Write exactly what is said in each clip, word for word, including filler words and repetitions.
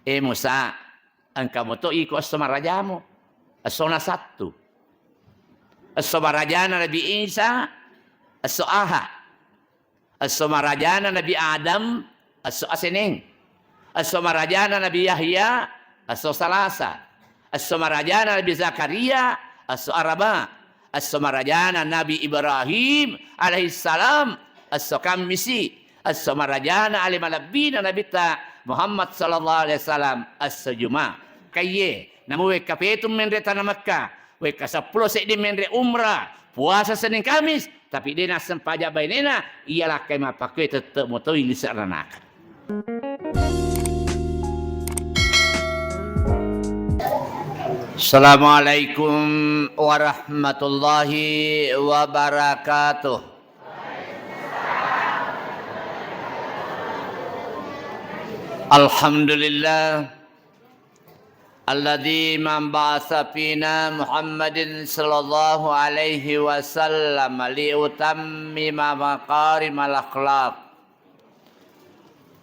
E Musa, engka moto iko esso marajamu, essona Sattu. Esso marajana Nabi Isa, esso Aha. Esso marajana Nabi Adam, esso Aseneng. Esso marajana Nabi Yahya, esso Salasa. Esso marajana Nabi Zakaria, esso Araba. Esso marajana Nabi Ibrahim alaihissalam, esso Kammisi. Esso marajana ale malebbina Nabitta Muhammad sallallahu alaihi wasallam, esso Juma. Kaiye, namu wekka petung menre tana Mekka, wekka seppulo seddi menre umrah, puasa Senin Kamis, tapi de nassempajang bainena, iya lakkai mappakkue tette motoi lise ranaka. Assalamualaikum warahmatullahi wabarakatuh. Alhamdulillah. Alladzi man ba'atsa fina Muhammadin sallallahu alaihi wasallam liutammima makarimal akhlaq.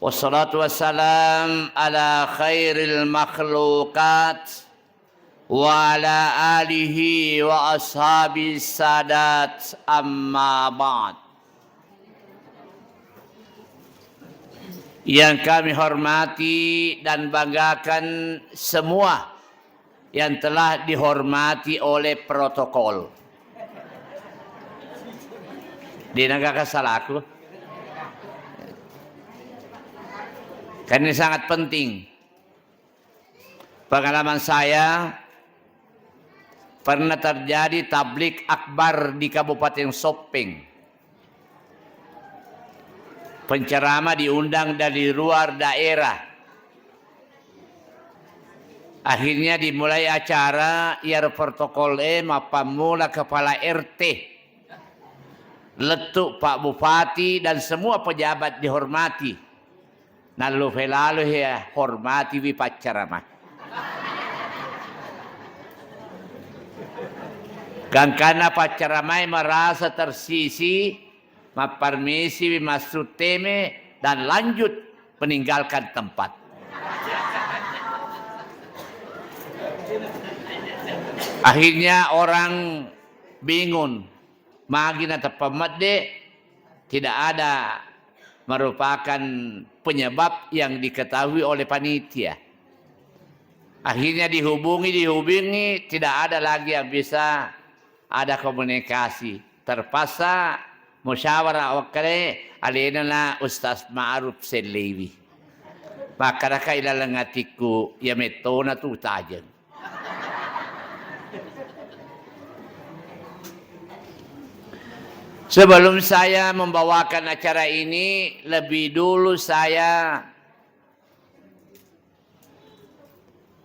Wassalatu wassalam ala khairil makhluqat wa ala alihi wa ashabi sadat, amma ba'd. Yang kami hormati dan banggakan semua yang telah dihormati oleh protokol. Di negara salaku. Karena ini sangat penting. Pengalaman saya, pernah terjadi tablik akbar di Kabupaten Soppeng. Penceramah diundang dari luar daerah. Akhirnya dimulai acara, iyaro protokol e mappammula kepala R T. Lettu Pak Bupati dan semua pejabat dihormati. Nallufe lalo he hormatiwi paccarama. Gangkanna paccaramai merasa tersisih, mapparmisiwi massutteme dan lanjut meninggalkan tempat. Akhirnya orang bingung, magi nateppa medde, tidak ada merupakan penyebab yang diketahui oleh panitia. Akhirnya dihubungi, dihubungi, tidak ada lagi yang bisa ada komunikasi. Terpaksa musyawarah wakkale, alena na Ustaz Ma'ruf Sellewi. Makkaraka ilaleng atikku, ya mettona tu tajeng. Sebelum saya membawakan acara ini, lebih dulu saya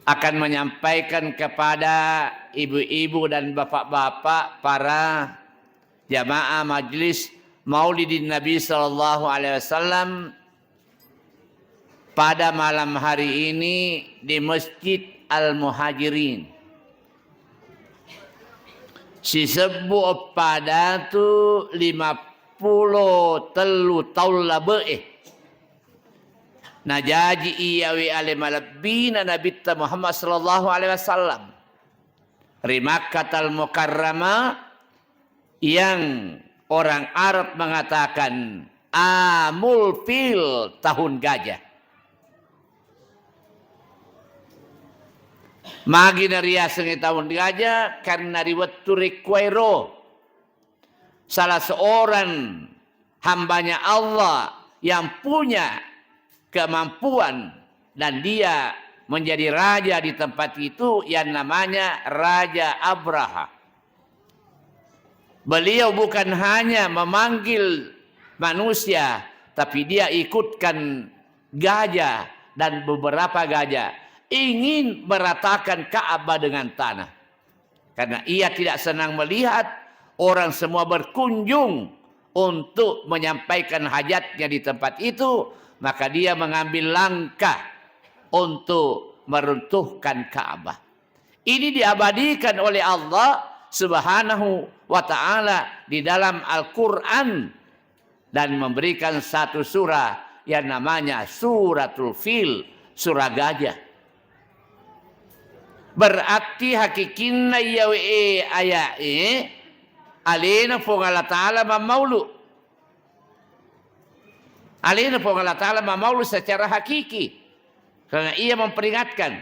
akan menyampaikan kepada ibu-ibu dan bapak-bapak, para jamaah Majelis Maulidin Nabi Sallallahu Alaihi Wasallam, pada malam hari ini di Masjid Al-Muhajirin. Sisebbu eppa datu lima pulo tellu taung labe'e. Najaji iyawe ale malebbina Nabitta Muhammad sallallahu alaihi wasallam ri Makkatal Mukarramah, yang orang Arab mengatakan Amul Fil, tahun gajah. Magi nariasengnge tahun gajah? Karena ri wettu rekkuwaero salah seorang hambanya Allah yang punya kemampuan dan dia menjadi raja di tempat itu yang namanya Raja Abraha. Beliau bukan hanya memanggil manusia, tapi dia ikutkan gajah dan beberapa gajah, ingin meratakan Ka'bah dengan tanah. Karena ia tidak senang melihat orang semua berkunjung untuk menyampaikan hajatnya di tempat itu, maka dia mengambil langkah untuk meruntuhkan Ka'bah. Ini diabadikan oleh Allah Subhanahu wa Ta'ala di dalam Al-Quran dan memberikan satu surah yang namanya Suratul Fil, surah gajah. Berarti hakikinna iyawe aya'e, alena Puang Allah Ta'ala mammaulu. Alena Puang Allah Ta'ala mammaulu secara hakiki. Karena ia memperingatkan.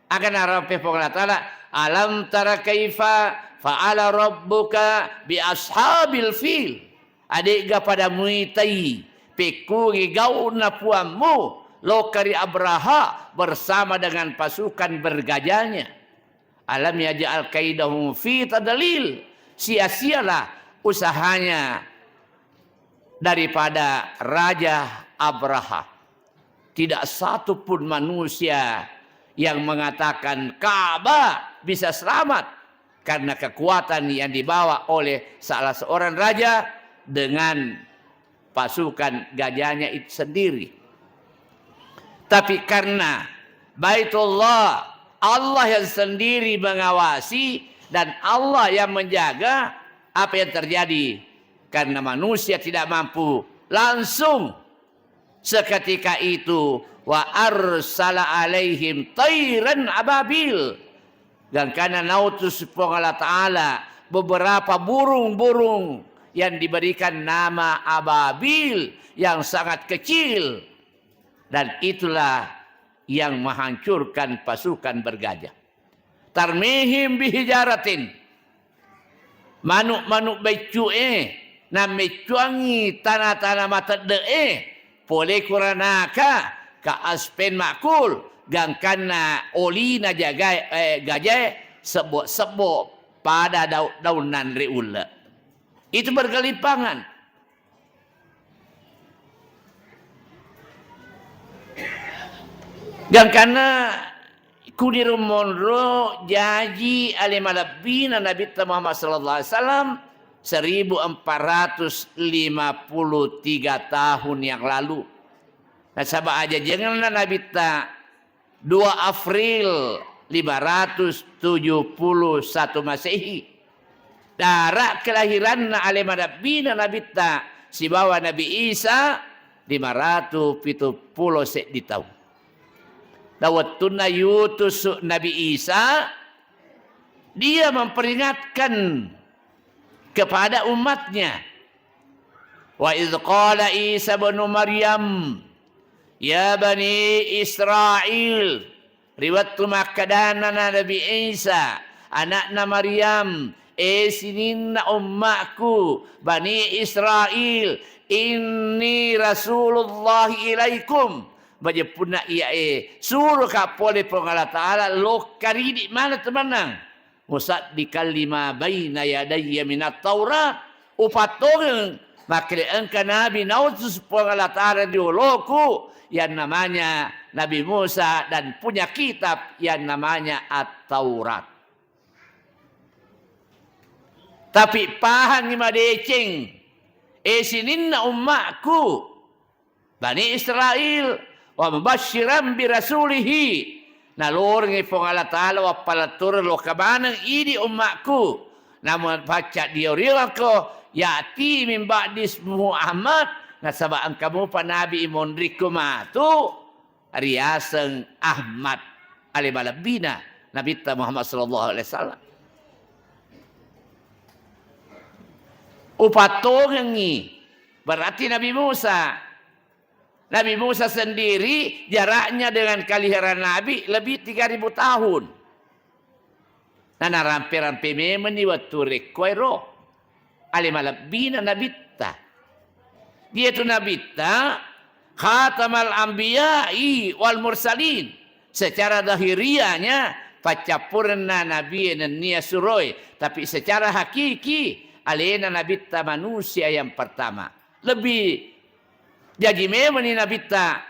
Aga narampe Puang Allah Ta'ala, "Alam tara kaifa fa'ala rabbuka bi ashabil fil." Adega pada muitai pekkugi gau'na Puammu lokka ri Abraha bersama dengan pasukan bergajahnya. Alam yaj'al kaidahum fi tadlil. Sia-sialah usahanya daripada Raja Abraha. Tidak satu pun manusia yang mengatakan Ka'bah bisa selamat karena kekuatan yang dibawa oleh salah seorang raja dengan pasukan gajahnya itu sendiri. Tapi karena Baitullah, Allah yang sendiri mengawasi dan Allah yang menjaga, apa yang terjadi? Karena manusia tidak mampu, langsung seketika itu, wa arsala alaihim tairan ababil. Gangkanna nautus Puang Allah Ta'ala beberapa burung-burung yang diberikan nama ababil, yang sangat kecil. Dan itulah yang menghancurkan pasukan bergajah. Tarmihim bihijaratin. Manuk-manuk beccu'e nammeccuangngi tana-tana matedde'e, pole kuranaka ka aspen makul, gangkanna olina jagae, eh, gajae sebbo-sebbo pada dau-, daunnan ri ulle. Itu bergelimpangan. Gangkanna kuniro monro jaji ale malebbina Nabitta Muhammad sallallahu alaihi wasallam seribu empat ratus lima puluh tiga tahun yang lalu. Nasaba ajajengenna Nabitta dua April lima ratus tujuh puluh satu Masehi. Dara kelahiranna ale malebbina Nabitta sibawa Nabi Isa lima ratus pitu puluh seddi taung. Na wettunna yutus Nabi Isa, dia memperingatkan kepada umatnya. Wa idz qala Isa ibnu Maryam, "Ya bani Israil," ri wettu makkedana Nabi Isa, ana'na Maryam, "E sininna ummaku, Bani Israil, inni Rasulullahi ilaikum." Majeppunna iyae, suroka pole Puang Allah Ta'ala lokka ridi maneng temannang. Musaddiqan lima baina yadayya minat Taurat. Upattongeng makkeda engka nabi nautus Puang Allah Ta'ala ri oloku yang namanya Nabi Musa dan punya kitab yang namanya At-Taurat. Tapi pahangi madeceng, e sininna ummaku, Bani Israil, wa mubasysyiran bi rasulihi. Nalorengngi Puang Allah Ta'ala wappalettureng lokka maneng idi ummaku. Namun pacca dio riwako ya'ti min ba'di ismuhu Ahmad, nasaba engka mupa nabi imonrikku matu riaseng Ahmad, ale malebbina Nabitta Muhammad sallallahu alaihi wasallam. Upattongengngi, berarti Nabi Musa. Nabi Musa sendiri jaraknya dengan kaliharan Nabi lebih tiga ribu tahun. Nanarampe-rampe memenni wettu rekkoero ale malebbina Nabitta. Iyatu Nabitta khatamal anbiya'i wal mursalin. Secara zahiriahnya paccappurenna nabie nennia suroe, tapi secara hakiki alena Nabitta manusia yang pertama. Lebih jaji memenni Nabitta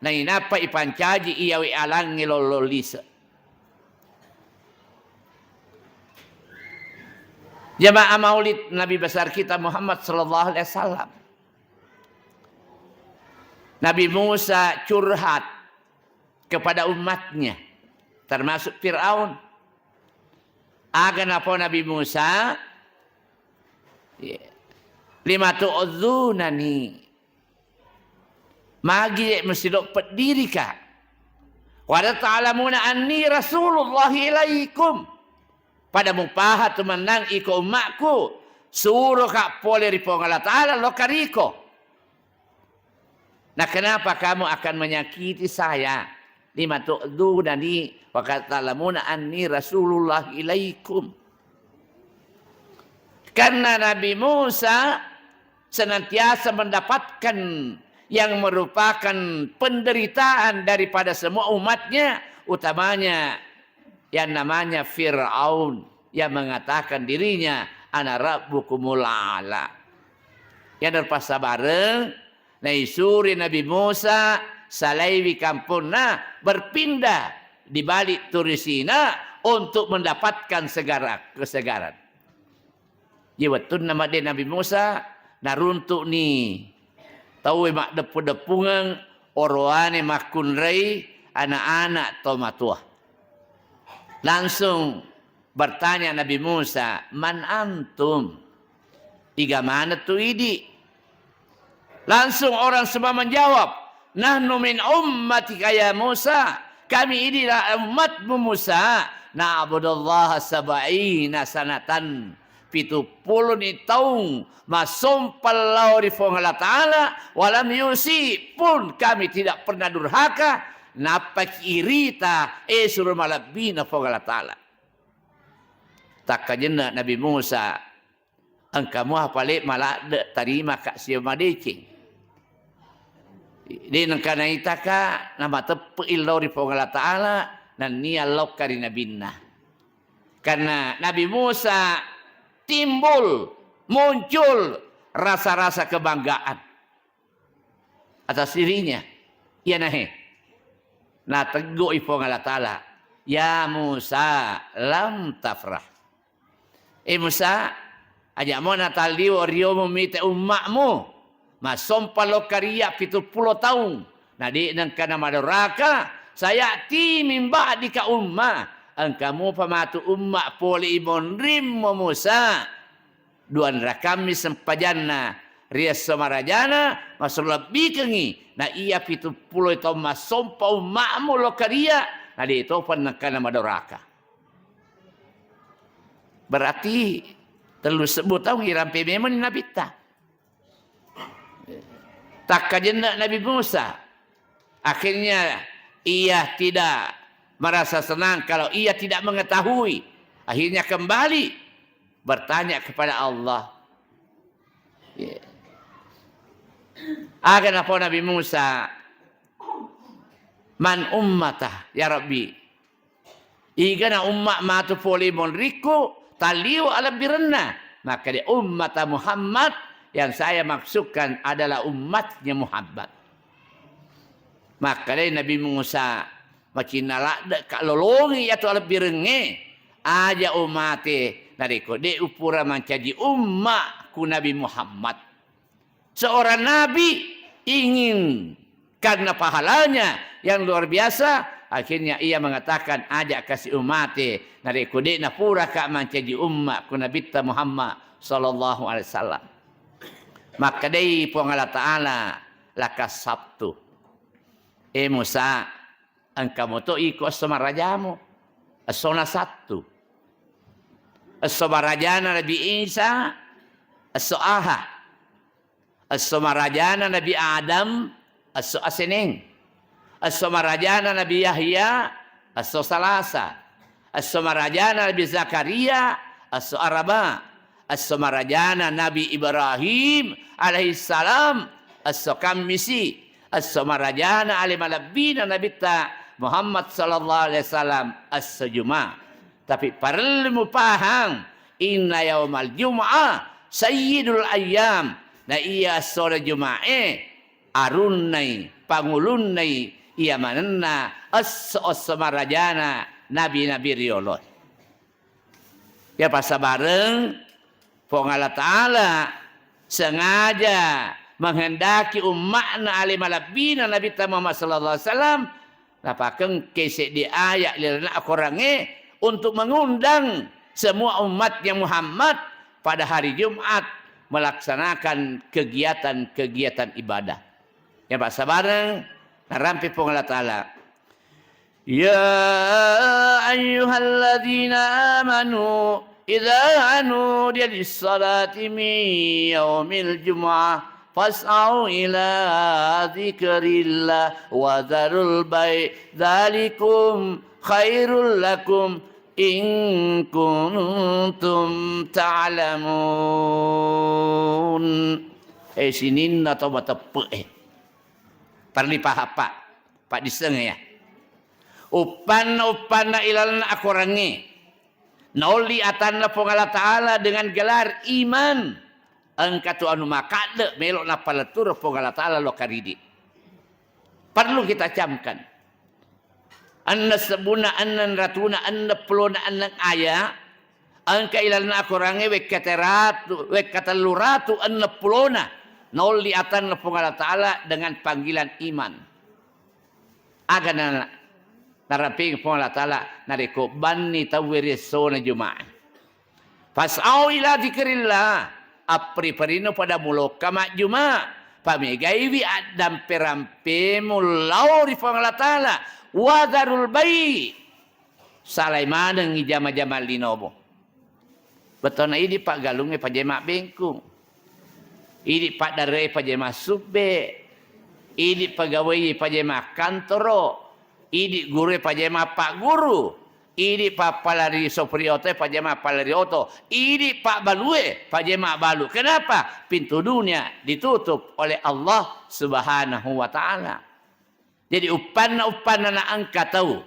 nainappa ipancaji iyawe alangnge lollong lise. Jamaah Maulid Nabi besar kita Muhammad sallallahu alaihi wasallam. Nabi Musa curhat kepada umatnya, termasuk Firaun. Aga napau Nabi Musa, "Lima tu'dzunani?" Magi mesti lo peddirika? Qad ta'lamuna anni rasulullahi ilaikum. Pada mupaha tu mennang iko ummakku, suroka pole ri Puang Allah Ta'ala, lokka riko. Nah, kenapa kamu akan menyakiti saya? Lima tu'dzunani wa qad ta'lamuna anni rasulullah ilaikum. Karena Nabi Musa senantiasa mendapatkan yang merupakan penderitaan daripada semua umatnya, utamanya yang namanya Fir'aun yang mengatakan dirinya, "Ana rabbukumul a'la." Yang terpaksa bareng, naisuri Nabi Musa salaiwi kamponna, berpindah di balik Turi Sina untuk mendapatkan segara-, kesegaran. Ye wettunna madde Nabi Musa, naruntu'ni tauwe maddeppu-deppungeng, orowane makkunrai ana'-ana' tomatoa. Langsung bertanya Nabi Musa, "Man antum?" Iga maneng tu idi? Langsung orang semua menjawab, "Nahnu min ummatika ya Musa." Kami inilah umatmu Musa. Na'budullaha sab'ina sanatan. Pitu puloni taung massompa lao ri Puang Allah Ta'ala, walam yusi pun kami tidak pernah durhaka, nappaki irita, eh, suro malebbina Puang Allah Ta'ala. Takkajenna Nabi Musa, engka mua pale maladde tarimaka sio madeceng. De nengka naitaka namateppe lao ri Puang Allah Ta'ala, nennia laokka ri nabinna. Karena Nabi Musa timbul, muncul rasa-rasa kebanggaan atas dirinya. Iyanahe nateggu'i Puang Allah Ta'ala, "Ya Musa, lam tafrah." Eh Musa, aja' mo natalliwo riomu mite umma'mu. Massompa lokka ria pitu pulo taung. Na de' nengka namadoraka, sayati min ba'dika umma. Engka mupa matu umma' pole imonrimmu Musa. Duanrakammi sempajanna ri esso marajana, masulebbikengngi na iya pitu pulo taung massompa umma'mu lokka ria, na de' topa nengka namadoraka. Berarti tellu sebbu taung irampe memang nabitta. Takkajenna Nabi Musa. Akhirnya ia tidak merasa senang kalau ia tidak mengetahui. Akhirnya kembali bertanya kepada Allah. Ya. Aga napau Nabi Musa, "Man ummata, ya Rabbi?" Igana umma' matu pole monrikku, talliu alebbirenna. Makkeda, "Ummata Muhammad, yang saya maksudkan adalah umatnya Muhammad." Makkedai Nabi Musa, "Macinna ladde'ka lolongi iyatu alebbirengnge, aja' umate narekko de' upura mancaji umma' ku Nabi Muhammad." Seorang nabi ingin karena pahalanya yang luar biasa, akhirnya ia mengatakan, "Aja' kasi umate, narekko de' napuraka mancaji umma' ku Nabitta Muhammad sallallahu alaihi wasallam." Makkedai Puang Allah Ta'ala, "Laka sabtu." Eh Musa, engka moto iko esso marajamu, essona Sattu. Esso marajana Nabi Isa, esso Aha. Esso marajana Nabi Adam, esso Aseneng. Esso marajana Nabi Yahya, esso Salasa. Esso marajana Nabi Zakaria, esso Araba. Esso marajana Nabi Ibrahim alaihissalam, esso Kammisi. Esso marajana ale malebbina Nabitta Muhammad sallallahu alaihi wasallam, esso Juma. Tapi parellu mupahang, inna yaumal jum'ah sayyidul ayyam. Na iya essona Juma'e arunnai, pangulunnai iya manenna esso-esso marajana nabi-nabi rioloe. Ya, passabareng, Puang Allah Ta'ala sengaja menghendaki umma'na ale malebbina Nabitta Muhammad sallallahu alaihi wasallam, napakengke seddi aya' ri lalenna akorangnge untuk mengundang semua umatnya Muhammad pada hari Jumat melaksanakan kegiatan-kegiatan ibadah. Ya, passabareng, narampe Puang Allah Ta'ala. يا أيها الذين آمنوا إذا نودي للصلاة من يوم الجمعة فاسعوا إلى ذكر الله وذروا البيع ذلكم خير لكم إن كنتم تعلمون. Eh, sininna to mateppe'e. Parli pahappa, paddissengeng ya. Uppanna-uppanna ilalenna akorangnge. Naolli atanna Puang Allah Ta'ala dengan gelar iman. Engka tu anu makadde melo nappalettureng Puang Allah Ta'ala lo karidi. Perlu kita camkan. Enneng sebbuna, enneng ratuna, enneng pulona, enneng aya, engka ilalenna akorangnge wekka teratu, wekka telluratu enneng pulona, naolli atanna Puang Allah Ta'ala dengan panggilan iman. Aga na-, naramping Puang Allah Ta'ala narekko banni tauwe ri essona Jumae. Fas'au ila dzikrillah, apperi-perino pada mulokka majjuma, pamegaiwi addampe-rampemu lao ri Puang Allah Ta'ala, wa dzarul bai', salai manengngi jama-jama linomu. Bettuanna idi paggalungnge pajai mabbengkung. Idi paddare'e pajai massubbe. Idi pegawai pajai makkantoro. Idi gurue pajai mappagguru. Idi pappalari sopri otoe pajai mappalari oto. Idi pabbalue pajai mabbalu. Kenapa? Pintu dunia ditutup oleh Allah Subhanahu wa Ta'ala. Jadi, uppanna-uppanna naengka tau.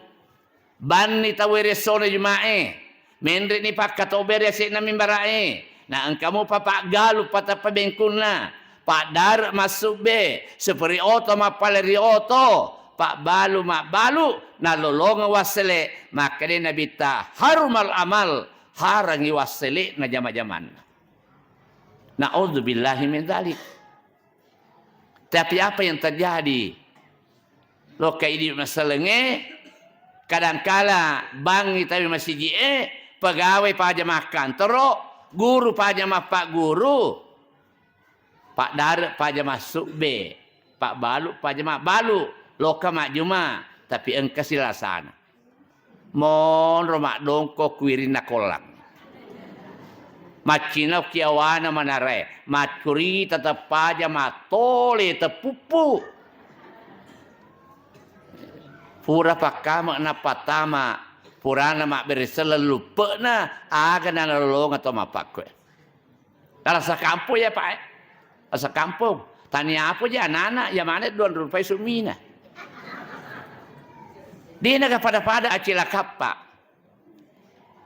Banni tau ri essona Jumae. Menre'ni pakkatobe ri ase'na mimbara'e. Naengka mupa paggalu pateppa bengkunna. Paddare massubbe. Sopri oto mappalari oto. Pabbalu mabbalu. Nalolongeng wassele. Makkeda Nabitta, harumal amal. Harangi wassele'na jama-jamanna. Na'udzubillahi min dzalik. Tapi apa yang terjadi? Lokka idi masellengnge, kadangkala bangngi tawi masiji'e, pegawai paja makkantoro, guru paja mappagguru, paddare paja massubbe, pabbalu paja mabbalu, lokka majjuma, tapi engkasi lasana. Monro maddongko ku wirinna kollang. Maccinau ki awana manarae, maccurita teppaja mattole teppuppu. Pura pakkame napattama, purana mabbere selleng luppe'na, aga nanalolongeng to mappakkue. Rasa kampung ya, Pak, eh. Rasa kampung. Tania apa aja anak-anak, ya mana dua rupai sumina. Dia naga pada-pada acila kappa.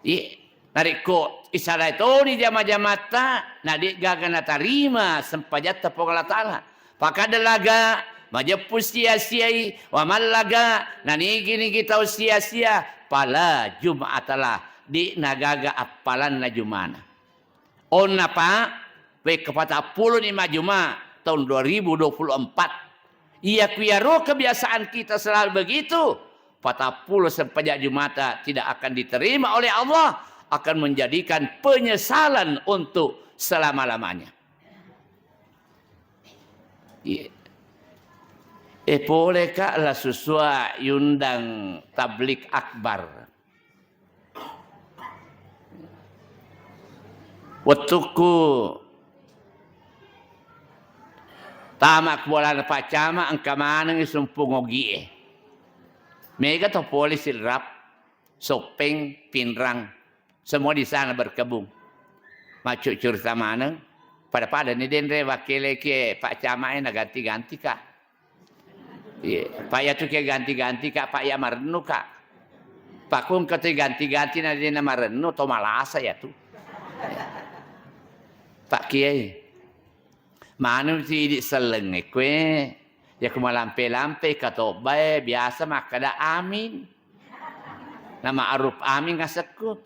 Iya. Narekko isalai toni jama-jamatta, na de'gaga natarima sempajatta Puang Allah Ta'ala. Pakada laga, majeppu sia-siai, wa mallaga, nanigi-nigi tau sia-sia, pala Jum'atalah, de'na gaga appalanna Jumana. Onnapa, wekka patappulo ni majjuma taung dua ribu dua puluh empat. Iya kuyaro kebiasaan kita selalu begitu, patappulo sempajang Jumata tidak akan diterima oleh Allah, akan menjadikan penyesalan untuk selama-lamanya. Iya. Eh, pole ka la susua yundang tablik akbar. Wettukku tama ku bolana Pak Camat, engka manengngi sumpung ogie. Mega to pole Sidrap, Soppeng, Pinrang, semua di sana berkebun. Maccuccurita maneng, pada-pada ni denre wakkelekie Pak Camat e naganti-ganti ka. Iya, Pak, iyatu ke ganti-ganti ka, Pak, iya marennu ka. Pak, ku engka tu ganti-ganti na dena marennu, to malasa iyatu. Pak Kiai, manu ti idi sellengnge kue, ya ku malampe-lampe katobbae biasa makkada amin. Na ma'ruf amin ngasekku.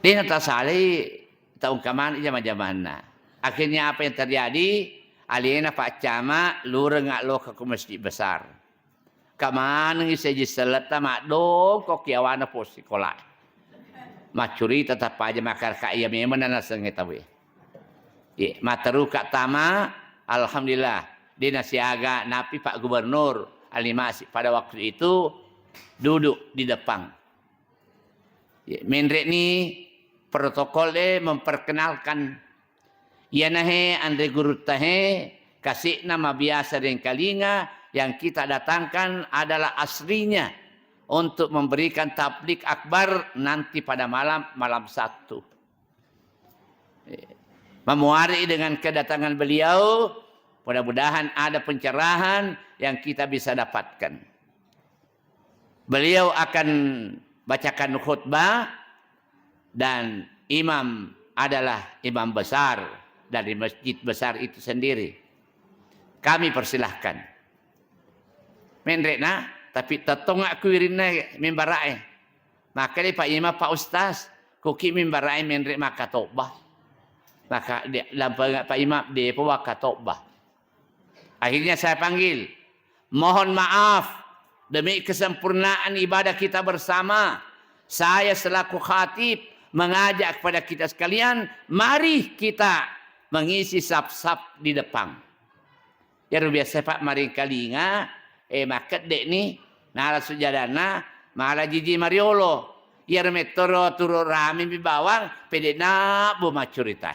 Dena tasalai taung kamana jama-jamanna. Akhirnya apa yang terjadi? Alena Pak Camat lureng loka ku Masjid Besar. Kamanengngi seji selletta maddongko ki awana pos sikola. Maccurita tappaja makkada ka iya memang nanasengnge tauwe. Ye, matteruka tama, alhamdulillah. Dena siaga napi Pak Gubernur Alimasi pada waktu itu duduk di depan. Menre ni protokol e memperkenalkan. Iyanahe anre gurutta he, kasikna mabiasa dengkalinga, yang kita datangkan adalah aslinya untuk memberikan tablik akbar nanti pada malam, malam Sabtu. Mamuari dengan kedatangan beliau, mudah-mudahan ada pencerahan yang kita bisa dapatkan. Beliau akan bacakan khutbah dan imam adalah imam besar dari masjid besar itu sendiri. Kami persilahkan. Menre na, tapi tettonga ku irinna mimbarae. Maka dei Pak Imam, "Pak Ustaz, kuki mimbarae menre makkatobba." Maka de-, lampa Pak Imam, "Depo wakkatobba." Akhirnya saya panggil. Mohon maaf, demi kesempurnaan ibadah kita bersama, saya selaku khatib mengajak kepada kita sekalian, mari kita mengisi saf-saf di depan. Iyaro biasa, Pak, maringkalinga, eh, makkedde ni, nala sujadanna, mala jiji mariolo. Iyaro mettoro turu rame mi bawang, pede nabbo maccurita.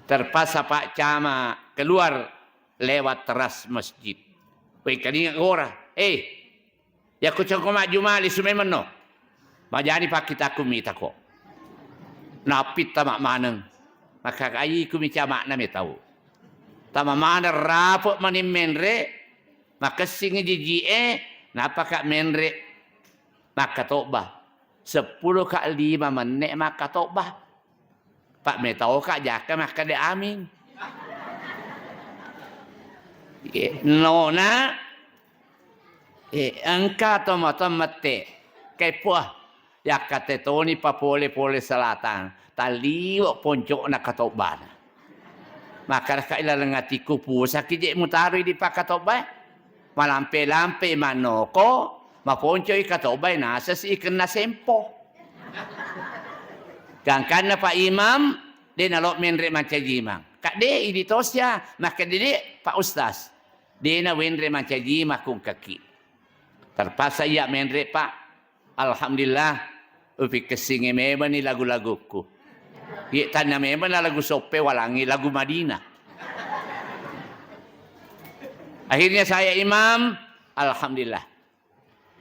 Terpaksa Pak Camat keluar lewat teras masjid. Wengkalinga gora, eh, Yakko cokko majjuma lisu memenno. Majani pakkitakku mitako. Nappi tama maneng. Maka aiku mi cama'na metau. Tama maneng rapo maning menre, makessing jiji e, napaka menre makkatobba. Seppulo ka lima menne makkatobba. Pak metau ka jaka makkeda amin. Ye, nona, eh, engka tomatoa mette. Kepo, yakkate toni papole-pole selatang. Talliwo poncokna katobbana. Makkeda ka ilaleng atiku, pusaki je mutarui di pakkatobbae. Malampe-lampe mannoko, maponcoi katobbae nasasi ikenna sempo. Gangkanna Pak Imam, de nalo menre mancaji imang. Kadde idi tosia, makkeda de Pak Ustaz. De na wenre mancaji imang kungkaki. Terpaksa iya menre, Pak. Alhamdulillah, upikessingi memani lagu-lagukku. Ye tanna memang lagu soppe walangi lagu Madinah. Akhirnya saya imam, alhamdulillah.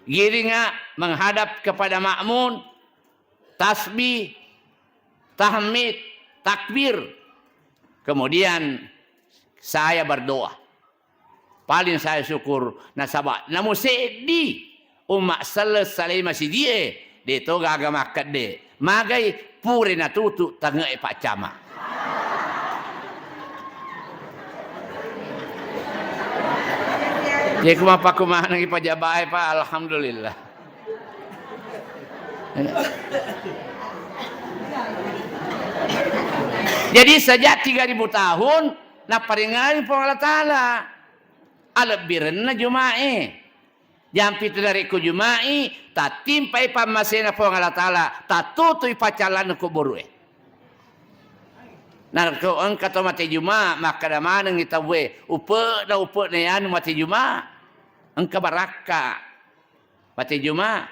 Giringa menghadap kepada makmun, tasbih, tahmid, takbir. Kemudian saya berdoa. Paling saya syukur nasaba namu seddi umma selle salai masijie, de to gaga makkedde. Magai pure natutu tange'e Pak Camat. Ye kumapakku manengi pajabae, Pak, alhamdulillah. Jadi sejak tiga ribu tahun naparingani Puang Allah Taala. Alebbirenna Jumae. Jampi tu narekko Juma'i, tattimpai pammasena Puang Allah Taala, tattutui paccallanna kuburu'e. Narekko engka to mate Juma, makkeda manengngi tauwe, "Upe'na, upe'na yanu mate Juma." Engka barakka mate Juma.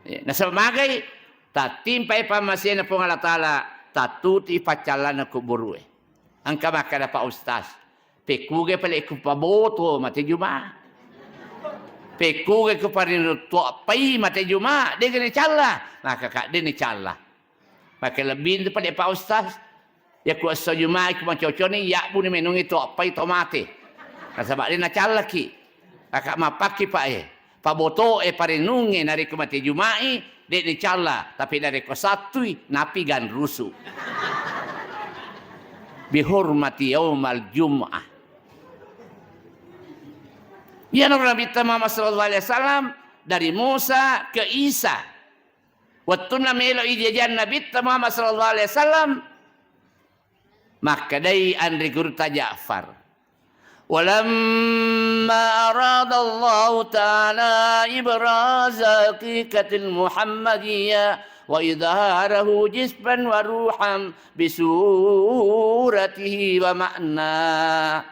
Eh, nasaba magai, tattimpai pammasena Puang Allah Taala, tattutui paccallanna kuburu'e. Engka makkeda Pak Ustaz, "Pekkuga pale ku paboto mate Juma? Pekkuga ku parinuttu appai mate Juma? Dega ni calla." Maka ka de ni calla. Maka lebbi tu pale Pak Ustaz, ya ku esso Juma ku macoconi, ya buni menungi to appai to mate. Nasaba de na callaki. Maka mappakki Pak e. Paboto'e parenungnge narekko mate Juma'i, de'ni calla, tapi narekko Sattui, napi ganrusu. Bihormati yaumal Jum'ah. Iyana Nabitta Muhammad sallallahu alaihi wasallam dari Musa ke Isa. Wettunna melo ijajang Nabitta Muhammad sallallahu alaihi wasallam, makkedai anre gurutta Ja'far, "Walamma aradallahu ta'ala ibraza haqiqatil Muhammadiyah وإظهاره جسما وروحا بصورته ومعناه.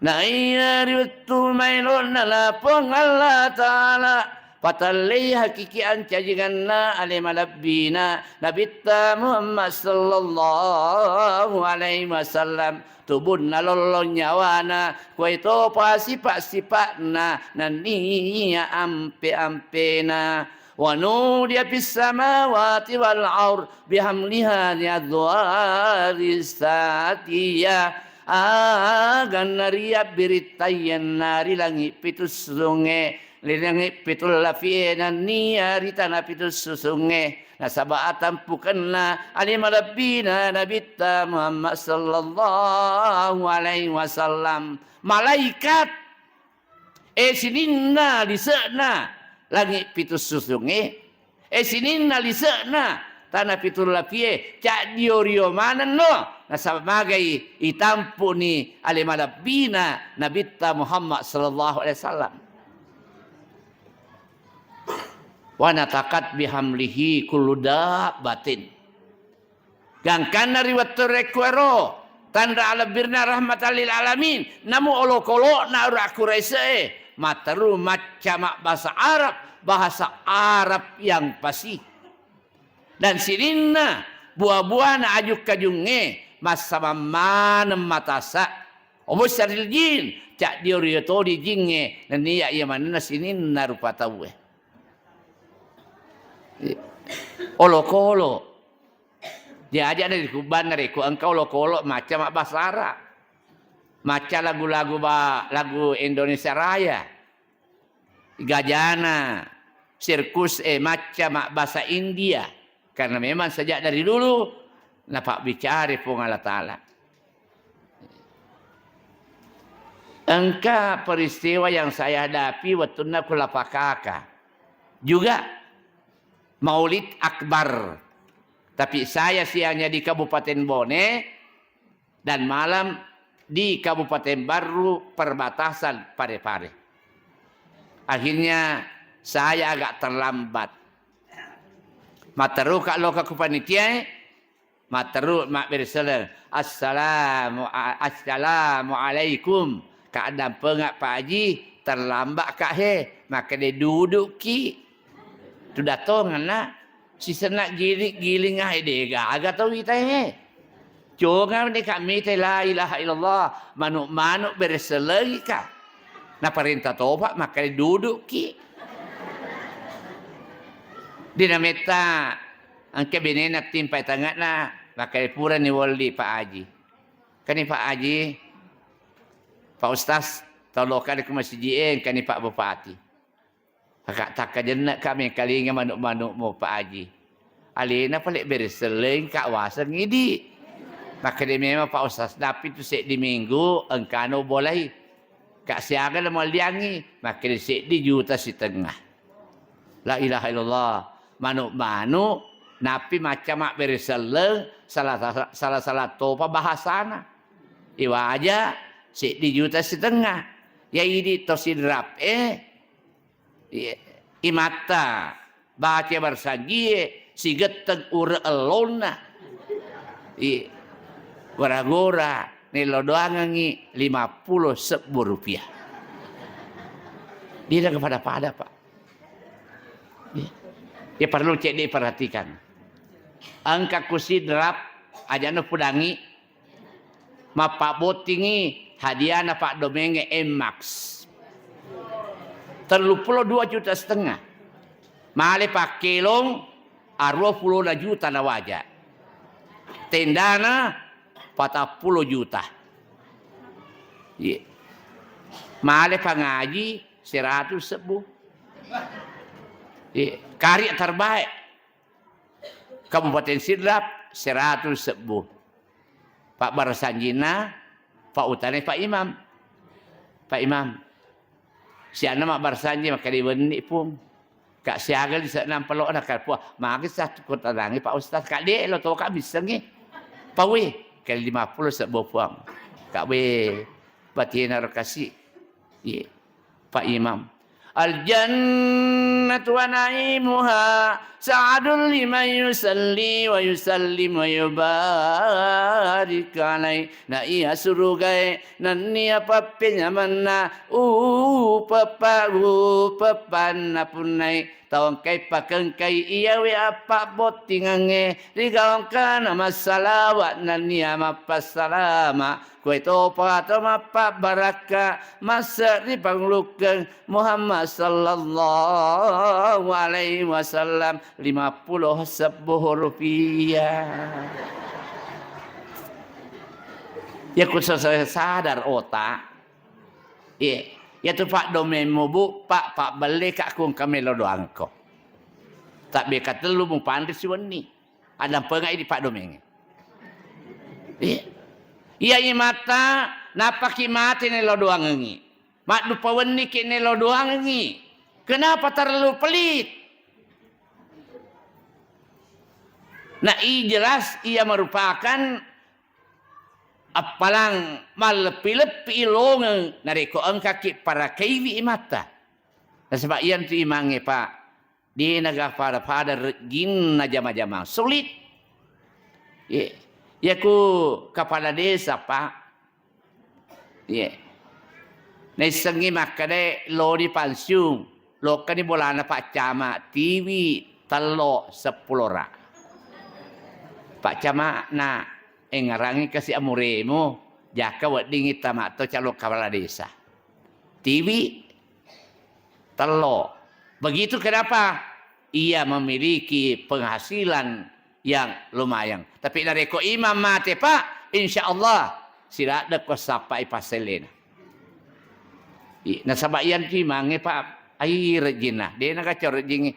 Naiya ri wettu maelona la Puang Allah Ta'ala patellei hakiki ancajinganna ale malebbina Nabitta Muhammad sallallahu alaihi wasallam, tubunna lollong nyawana, kuwaitopa sipa-sipa'na nenniya ampe-ampena. Wa nudiya fis samawati wal ard bihamliha li adhwari satiyah. Aganna riyabbirittaiyanna ri langi pitu susungnge, ri langi pitu lafi'e nenniya ri tana pitu susungnge. Nasaba atampukenna ale malebbina Nabitta Muhammad sallallahu alaihi wasallam. Malaikat, e sininna lise'na langi pitu susungnge, e sininna lise'na tana pitu lafi'e, caddio-rio manenno, nasaba magai itampuni ale malebbina Nabitta Muhammad sallallahu alaihi wasallam. Wa nataqat bihamlihi kullu dabbatin. Gangkanna ri wettu rekkuero, tanra alebbirna rahmatan lil alamin, namu olokolo'na ura Quraisy'e, matteru macca mabbasa Arab, bahasa Arab yang fasih. Dan sininna buah-buahna aju-kajungnge, massamang maneng matasa. Obo syaril jin, caddio rio toni jingnge, nenniya iya manenna sininna rupa tauwe. Olokolo. Diajak na ri kubbanna rekko engka olokolo macca mabbasa Arab. Macca lagu-lagu ba-, lagu Indonesia Raya. Gajana, sirkus, e, macca mabbasa India. Karena memang sejak dari dulu napabbicara Puang Allah Ta'ala. Engka peristiwa yang saya hadapi wettunna ku Lapakaka. Juga Maulid Akbar. Tapi saya siangnya di Kabupaten Bone dan malam di Kabupaten Barru perbatasan Parepare. Akhirnya saya agak terlambat. Matteru ka loka ku panitia, matteru mabbere selleng. Assalamu a-, assalamualaikum. Ka addampengak Pak Haji, terlambat ka he. Makkeda duduk ki. Tudatongenna, sisenna giling-giling ae de gaga tau ita e. Conga de ka mita la ilaha illallah, manuk-manuk bere sellengi ka. Naparenta topa makkeda duduk ki. De nametta engka benena timpai tangana, makkeda purani welli Pak Haji. Kani Pak Haji, Pak Ustaz, tau loka de ku masiji e, engkani Pak Bupati. Taka-, takkajenne'ka mengkalinga manu'-manu'mu, Pak Haji. Alena pale bere selleng ka waseng idi. Makkeda memang Pak Ustaz, nappi tu seddi minggu engkano bolai. Ka siaga na mualliangi, makkeda seddi juta sitengnga. La ilaha illallah. Manu'-manu' nappi macca mabbere selleng, salah, salah, salah topa bahasana. Iwaja seddi juta sitengnga. Ya idi to Sidrap e. Iya. Imatta baca barsanjie sigetteng ure ellonna. Iya. Gora-gora nello doangengngi lima puluh sebbu rupiah. Dia pada-pada, Pak. Iya. Ya perlu cedde perhatikan. Engka ku Sidrap, ajana pudangi, mappabbottingi hadiana paddomenge Nmax. Telluppulo dua juta setengah. Male pakkelong, arua pulona juta nawaja. Tendana patappulo juta. Iya. Male pangaji seratu sebbu. Iya. Karya terbaik. Kabupaten Sidrap seratu sebbu. Pabbaresanjinna, pautanai Pak Imam. Pak Imam, sianna mabbaresanji makkeda wenni, Pung. Ka siaga lise'na mpalo'na ka Puang. Magi satu kota dangi Pak Ustaz. Ka de lo to ka missengi. Pawe, ka lima puluh sebbu Puang. Ka we, batina ro kasi. Iya. Pak Imam. Al jannatu wa na'imuha, Sa'adun liman yusalli wa yusallim wa yubarik alaih. Na iya surugae nennia pappenyamenna upeppa-, upeppanna punnai tau engkai pakengkai iyawe appabbottingengnge ri gau engkana massalawa nennia mappassalama. Kuetopa to mappabbarakka masse'ri pangulukkeng Muhammad sallallahu alaihi wasallam, lima puluh sebbu rupiah. Ya ku sa-, sa-, sadar otak. Iya, ya tu paddomemmu, Bu, Pak, pabbelle ka ku engka melo doangko. Tabbe katellu mupanre siwenni. Adampengai di paddomengnge. Iya. Iya imatta, nappaki mate nelo doangengi. Maddupa wenniki nelo doangengi. Kenapa terlalu pelit? Nah, i jelas ia merupakan appalang malleppi-leppi longeng narekko engkaki parakaiwi imatta. Nasaba iyantu imangnge, Pak, de naga pada-pada rejjinna jama-jama. Sulit. Ye. Yaku kepala desa, Pak. Iya. Naissengngi makkeda loni pansiung, lokkani bolana Pak Camat, tiwi tello seppulo ra. Pak Camat, na engngerangi kasi amuremu, jaka weddingngi tama to calon kepala desa. Tiwi tello. Begitu kenapa? Ia memiliki penghasilan yang lumayan. Tapi narekko imam mate, Pak, insya Allah siladde ko sappai passellena. I, nasaba iyantu imangnge, Pak, ai rejjinna. De nagaco rejjingnge.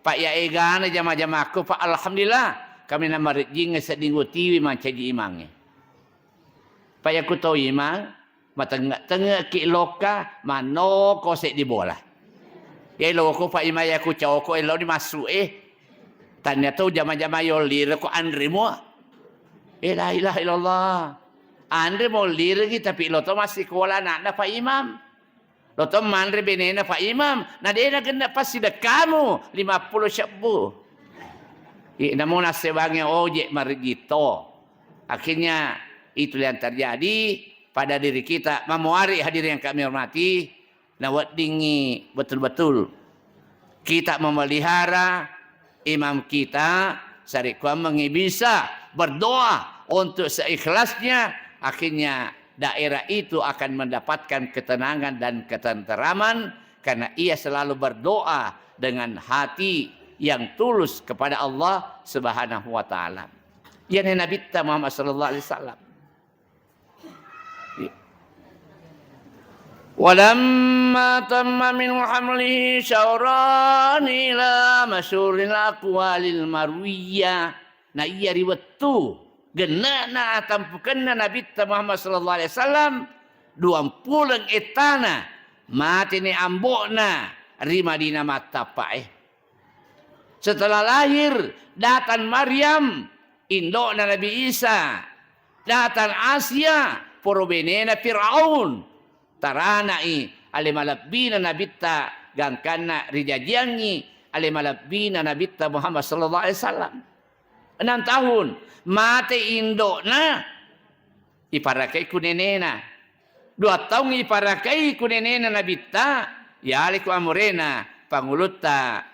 Pak, ya egana jama-jamakku, Pak, alhamdulillah, kami nama rejjingnge sedding utiwi mancaji imangnge. Pak, yaku to imang, matengnge-tengngeki lokka, mannoko seddi bola. Ye loko, Pak, imang, yaku coko eloni massu e. Tania to jama-jama yollire ko anre mua. Eh, la ilaha illallah. Anre mollirengi tapi lo to massikola anakna Pak Imam. Lo to manre benena Pak Imam, na de nagenna passidekkamu lima puluh sebbu. I, namo nassebangnge ojek marejito. Akhirnya itulah yang terjadi pada diri kita. Mamuari hadirin yang kami hormati, naweddingngi betul-betul kita memelihara imam kita, sarekkuammengngi bisa berdoa untuk seikhlasnya, akhirnya daerah itu akan mendapatkan ketenangan dan ketenteraman karena ia selalu berdoa dengan hati yang tulus kepada Allah Subhanahu wa Ta'ala. Iyana Nabitta Muhammad sallallahu alaihi wasallam. Walamma tamma min hamlihi syauran ila masyhuril aqwalil marwiyah. Na iya ri wettu genne'na atampukenna Nabitta Muhammad sallallahu alaihi wasallam, duampuleng ettana, mateni ambo'na ri Madinah mattappa'e. Setelah lahir, datang Maryam, indo'na Nabi Isa, datang Asia, poro benena Firaun, tarana'i ale malebbina Nabitta, gangkanna rijajiangngi ale malebbina Nabitta Muhammad sallallahu alaihi wasallam. Enam tahun, mate indo'na, iparakai ku nenena. Dua taung iparakai ku nenena Nabitta, yale ku amurena pangulutta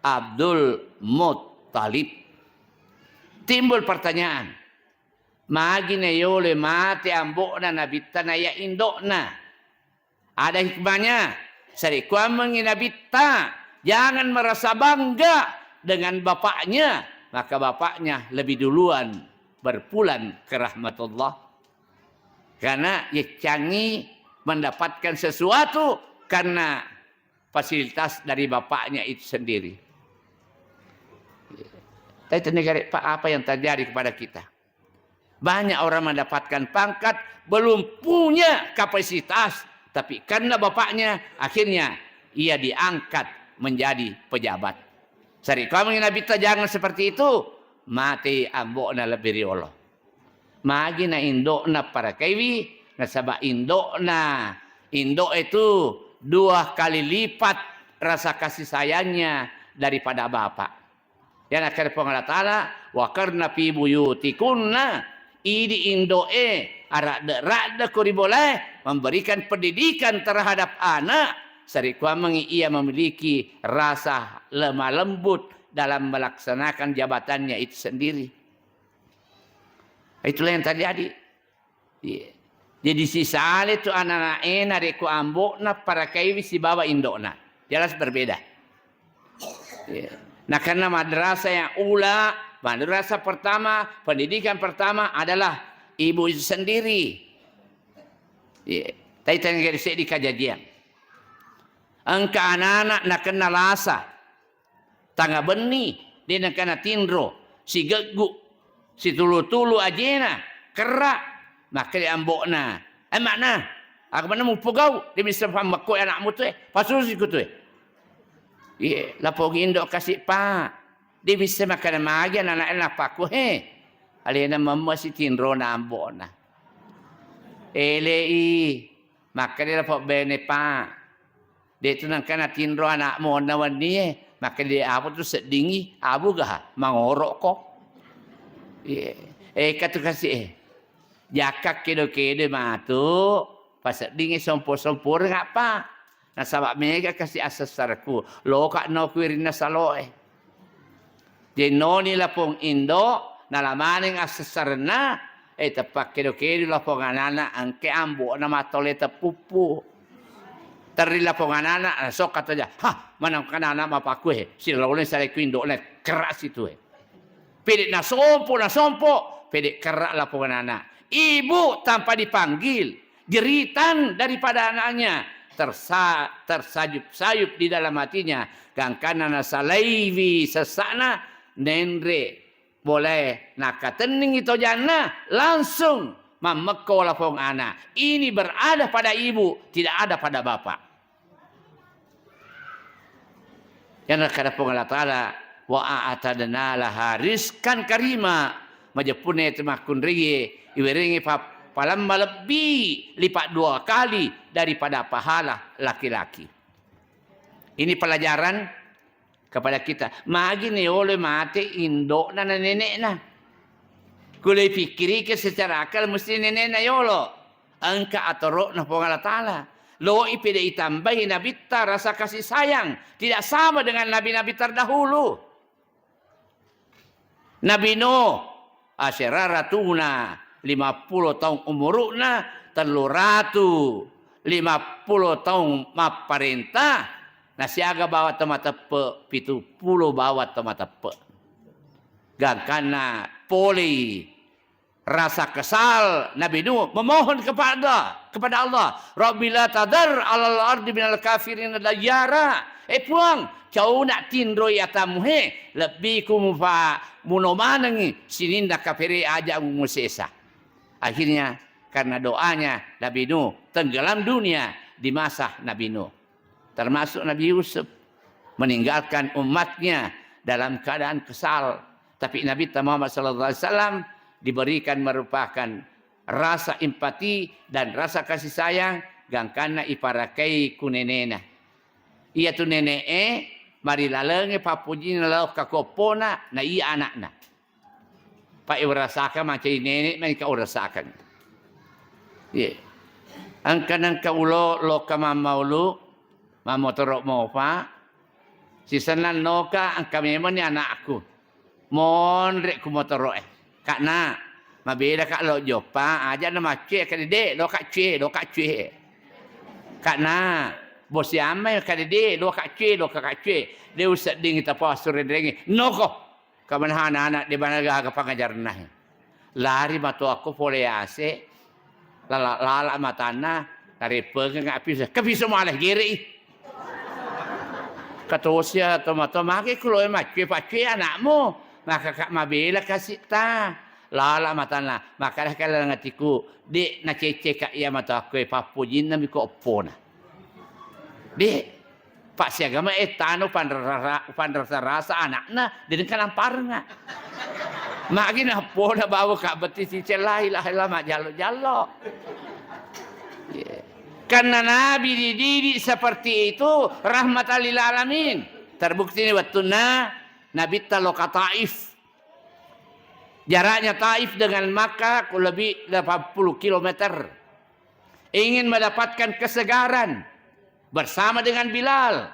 Abdul Muttalib. Timbul pertanyaan, magi na yolo mate ambo'na Nabitta na ya indo'na? Ada hikmahnya. Sarekkuammengngi Nabitta, jangan merasa bangga dengan bapaknya, maka bapaknya lebih duluan berpulang ke rahmatullah. Karena yeccangi mendapatkan sesuatu karena fasilitas dari bapaknya itu sendiri. Tapi tenaga, Pak, apa yang terjadi kepada kita? Banyak orang mendapatkan pangkat, belum punya kapasitas, tapi karena bapaknya, akhirnya ia diangkat menjadi pejabat. Sari kami Nabitta jangan seperti itu, mate ambo'na lebih riolo. Magi na indo'na parakaiwi, nasaba indo'na, indo' itu dua kali lipat rasa kasih sayangnya daripada bapak. Iya nakkeda Puang Allah Ta'ala, "Wa qarna fi buyutikunna," idi indo'e, aradde-radde ko ri bolae, memberikan pendidikan terhadap anak, sarikuammengi ia memiliki rasa lemah lembut dalam melaksanakan jabatannya itu sendiri. Itulah yang terjadi. Iya. Jadi sisale tu anak-anak'e narekko ambo'na parakaiwi sibawa indo'na. Jelas berbeda. Iya. Nah, karena madrasah yang ula, madrasah pertama, pendidikan pertama adalah ibu itu sendiri. Iya. Tadi tanya seddi kajajian. Engka anak-anak nakenna lasa. Tanga benni, de nengka natinro, sigeggu, situlu-tulu ajena, kerra, makkeda ambo'na, "Eh, makna, aga manna mupogau, de bisa pammekko anakmu tu, eh, pasusi ku tu, eh." Iye, lapong indo kasi, Pak. De bisa makkeda magi anak-anak napakku, he. Alena memma sitinrona ambo'na. Elei, makkeda lapong bene, Pak. De tu nengka natinro anakmu onna wennie, makkeda de apa tu seddingi, abu gaha, mangorokko. Iye. Eka tu kasi, eh. Jakka kedo-kedo matu, paseddingi sompo-somporeng apa. Nasaba mega kasi asessarku, loka no kuirinna saloe. Jennoni lapong indo, nala maneng assessarenna, eh, teppa kedo-kedo lapong anana, engke ambo'na matole tepuppu. Terri lapong anana, nasokka toja, "Hah, maneng kanana mapakue, siloleng saleku indo'na keras itu, eh." Pede nasompo, nasompo, pede kerra lapong anana. Ibu tanpa dipanggil, jeritan daripada anaknya, tersa-, tersayup-sayup di dalam hatinya. Gangkanna nasalaiwi sessa'na, nenre bolae nakatenningi tojanna, langsung mammekko lapong ana. Ini berada pada ibu, tidak ada pada bapak. Yang nakkeda Puang Allah Ta'ala, "Wa a'tadna laha rizqan karima." Majeppunna itu makkunraie, iwerengngi pa-, palemma lebbi lipat dua kali daripada pahala laki-laki. Ini pelajaran kepada kita. Magi nayolo mate indo'na na nene'na. Kulo ipikkirike secara akal mesti nene'na yolo. Engka atoro'na Puang Allah Ta'ala. Loi pede itambai nabitta rasa kasih sayang. Tidak sama dengan nabi-nabi terdahulu. Nabi Nuh, asyara ratuna, lima puluh taung umuru'na, tellu ratu lima puluh taung mapparenta, nasiaga bawang to mateppe, pitu puluh bawang to mateppe. Gangkanna polei rasa kesal Nabi Nuh memohon kepada, kepada Allah, "Rabbi la tadar alal ardi minal kafirin dayara." Eh Puang, cauna tinroi atamu he, lebbi ku mufa muno manengi sininna kafere aja musesa. Akhirnya karena doanya Nabi Nuh tenggelam dunia di masa Nabi Nuh. Termasuk Nabi Yusuf, meninggalkan umatnya dalam keadaan kesal. Tapi Nabi Muhammad sallallahu alaihi wasallam diberikan merupakan rasa empati dan rasa kasih sayang, gangkanna iparakai ku nenena. Iyatu nene'e marilalengnge pappojinna lao ka koppona, na iya anakna. Pa iwarasakang macai nenek, maika urasakang. Ye. Engka nengka ulo loka mammaulu, mammotoro mopa. Sisenna noka engka memang ni anakku. Monre ku motoro e. Kak na, mabeda kak lo joppa, aja na macue ka dede, lo kak cue, lo kak cue. Kak na, bosi amai ka dede, lo kak cue, lo kak cue. De usedding tapau assurenrengi. Noko. Kamanahana anak de bana gaga pangajarna. Lari matoakko pole ase, lala, lala matanna, nareppengeng apiso. Kapiso male gere i. Katosia tomatoa mage kulo e macue pacue anakmu. Maka kak mabela kasih ta. Lala matanna, maka dah kala ngatiku, de nacece kak iya matoakko e pappojinna miko oppona. De, Pak siagama e tano panrara-, panrasa-rasa anakna, de nengka namparenga. Magi nappoda bawa kak beti sice la ilaha illallah majalo-jalo. Ye. Karena Nabi dididik seperti itu, rahmatan lil alamin. Terbukti ini wettunna Nabitta loka Taif. Jaraknya Taif dengan Makkah kurang lebih delapan puluh kilometer. Ingin mendapatkan kesegaran bersama dengan Bilal.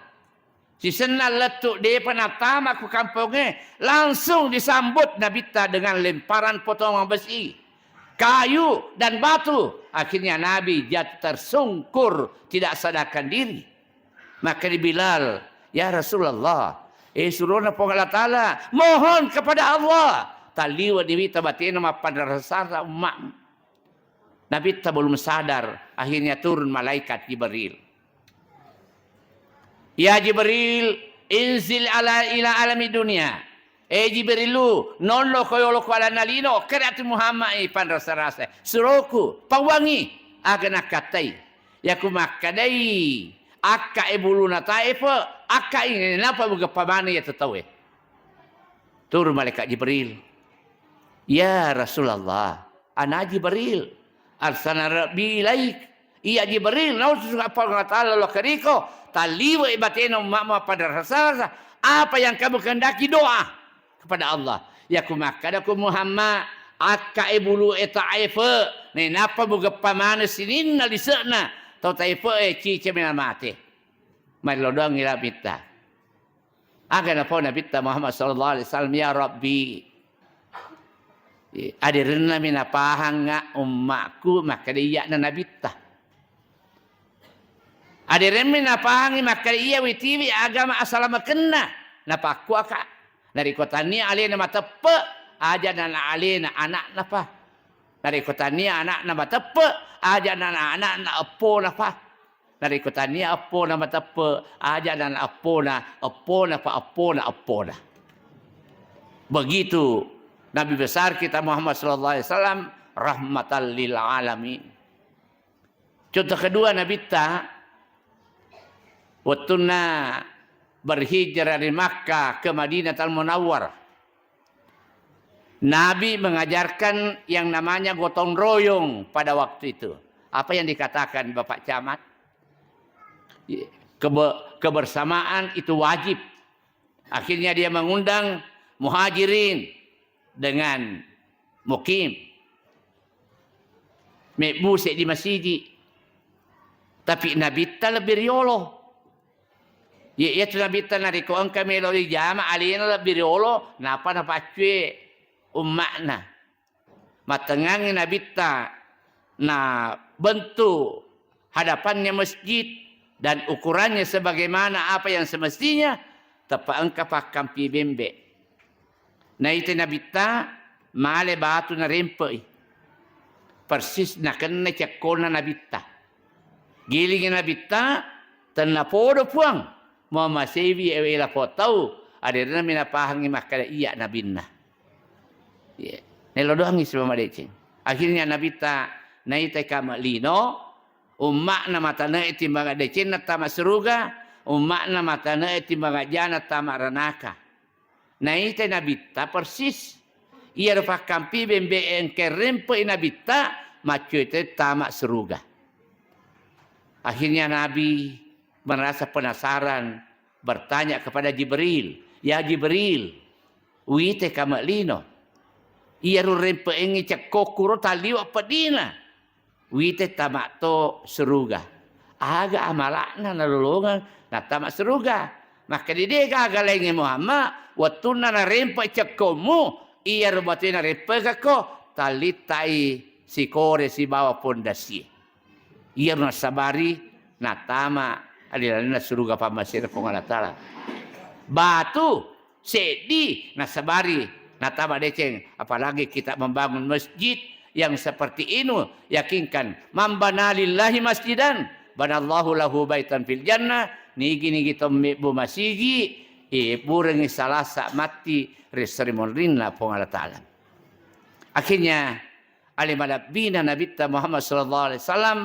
Sisenna lettu depa nattama ku kampongnge, langsung disambut Nabitta dengan lemparan potongan besi, kayu, dan batu. Akhirnya Nabi jatuh tersungkur, tidak sadarkan diri. Maka di Bilal, "Ya Rasulullah, eh, surona Puang Allah Ta'ala, mohon kepada Allah." Taliwa diwita batena mappanrasara umma. Nabitta belum sadar, akhirnya turun malaikat Jibril. "Ya Jibril, inzil ala ila alami dunia." "Eh Jibrilu, nonno ko yolo ko alanna lino, kere ati Muhammad i panrasa-rasa. Suroku, pawangi, aga nakkatai. Yaku makkadai, akka e buluna taefe, akka ini napa mugeppa mana ya tetawe." Turun malaikat Jibril. "Ya Rasulullah, ana Jibril, arsana Rabbi ilaik." "Iya Jibril, nautus Puang Allah Ta'ala lo keriko, taliwe batena umma pada rasa-rasa. Apa yang kamu kehendaki, doa kepada Allah." "Yaku makkada ku Muhammad, akka e bulu e taefe, nenapa mugeppa mana sininna lisekna tau taefe e cice mena mate." Mari lo doang ila Nabitta. Aga napau Nabitta Muhammad sallallahu alaihi wasallam, "Ya Rabbi, aderenna mi napahangnga ummaku makkeda iya'na Nabitta. Aderenmi napahangngi makkeda iya witiwi agama asalamekenna, napakkuaka. Nariko tania alena mateppe, aja nana alena anakna pa. Nariko tania anakna mateppe, aja nana anakna eppona pa. Narekko tania eppona mateppe, aja nana eppona, eppona pa eppona, eppona." Begitu Nabi besar kita Muhammad sallallahu alaihi wasallam rahmatan lil alamin. Contoh kedua Nabitta, wettunna berhijrah dari Makkah ke Madinatul Munawwarah. Nabi mengajarkan yang namanya gotong royong pada waktu itu. Apa yang dikatakan Bapak Camat? Kebe-, kebersamaan itu wajib. Akhirnya dia mengundang Muhajirin dengan Mukim. Mebbu seddi masigi. Tapi Nabitta lebbi riolo. Ye, iyatu Nabitta narekko engka melo rijama alena lebbi riolo, napa napaccue umma'na. Mattengngangi Nabitta na bentuk hadapannya masjid dan ukurannya sebagaimana apa yang semestinya, teppa engka pakkampi bembe. Naita Nabitta male batu narempe'i. Persis nakenna cekkona Nabitta. Gilingi Nabitta, "Tennapodo Puang, mamasewi ewe lapong tau, aderenami napahangngi makkeda iya nabinna." Iya. Nelo doangngi sibawa madeceng. Akhirnya Nabitta naitai kame lino, umma'na matane'e timbang decenna tama suruga, umma'na matane'e timbang jana tama ranaka. Naitai Nabitta persis. Iyaro pakkampi bembe engka rempe'i Nabitta, maccoe tama suruga. Akhirnya Nabi merasa penasaran, bertanya kepada Jibril, "Ya Jibril, wite kame lino? Iyaro rempe'engngi cekkokuro talliwa pedina. Wite tama to suruga. Aga amala'na nalolongeng natama suruga?" Makkeda, "De gaga laingnge Muhammad, wettunna narempe cekkommu, iyaro batue narempekekko, tallittai sikore sibawa pondasie. Iyaro nasabari natama ri lalenna suruga pammasena Puang Allah Ta'ala. Batu seddi nasabari natama deceng, apalagi kita membangun masjid yang seperti ini, yakinkan, man bana lillahi masjidan, banallahu lahu baitan fil jannah, nigi-nigi to mebbu masigi, iburengngi salasa matti ri seri monrinna Puang Allah Ta'ala." Akhirnya, ale malebbina Nabitta Muhammad sallallahu alaihi wasallam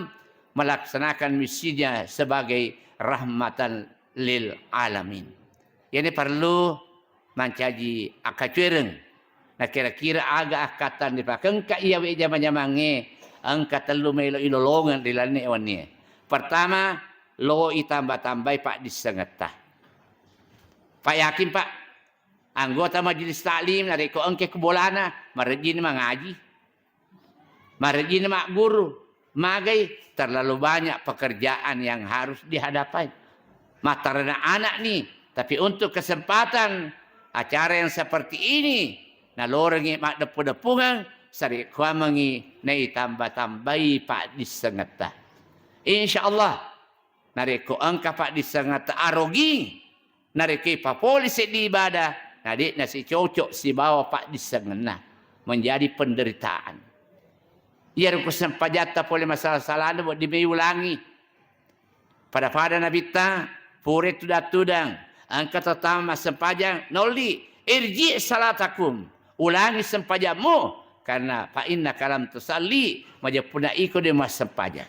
melaksanakan misinya sebagai rahmatan lil alamin. Ini perlu mancaji akkacuereng. Nah, kira-kira aga akkatang dipakengka iyawe jama-jamangnge, engka tellu melo ilolongeng ri lalenna wennie. Pertama, lo itamba-tambai paddissengetta. Pak, yakin, Pak? Anggota majelis taklim narekko engka ko bolana, marejjini mangaji. Marejjini magguru. Magai, terlalu banyak pekerjaan yang harus dihadapai. Mattarana anak ni, tapi untuk kesempatan acara yang seperti ini, nalorengi maddeppu-deppungeng, sarekkuamengi naitamba-tambai paddissengetta. Insya Allah, narekko engka paddissengetta aroging, narekko ipapole seddi ibadah, na de'na sicocok sibawa paddissengenna, menjadi penderitaan. Iyaro ko sempajatta pole masala-salana wedding mai ulangi. Pada-pada Nabitta, pura tudang-tudang, engka to tama massempajang, nolli, "Irji salatakum, ulangi sempajammu, karena fa innaka lam tusalli, majeppunna iko de massempajang."